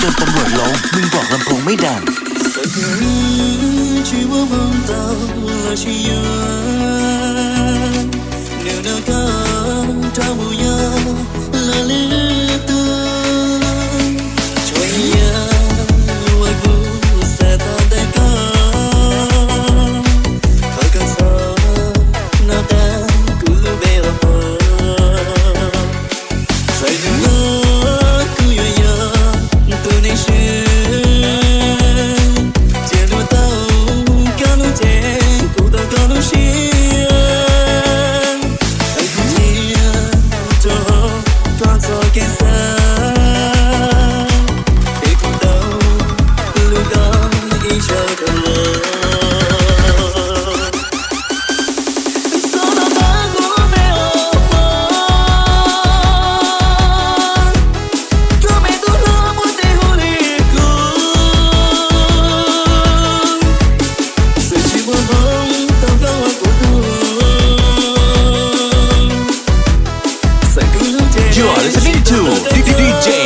Tao tau luam laus, mej npom las phoom mej dam. Txawm koj tsis muaj hmoo ntau los sis yuav, nws nrog koj rov mus nyob lawm lwm tus. Tsuas yog uas kuv xav tau ntawm koj, thov koj txhob noj qab kuv lub npe hauv paus. Txawm yog kuv yuav yog tus neeg swb, cia kuv tau koj lub cev, kuv tau koj lub siab. Txawm kuv nyiam rau koj txoj kev xav, es kuv tau hlub koj ib zaug dhau los. Txhob noj qab kuv lub npe hauv paus, koj me tub hlob muaj tes hu li kuv, txawm tsis muaj hmoo tau koj ua kuv tug, txawm kuv lub cev tsis tau koj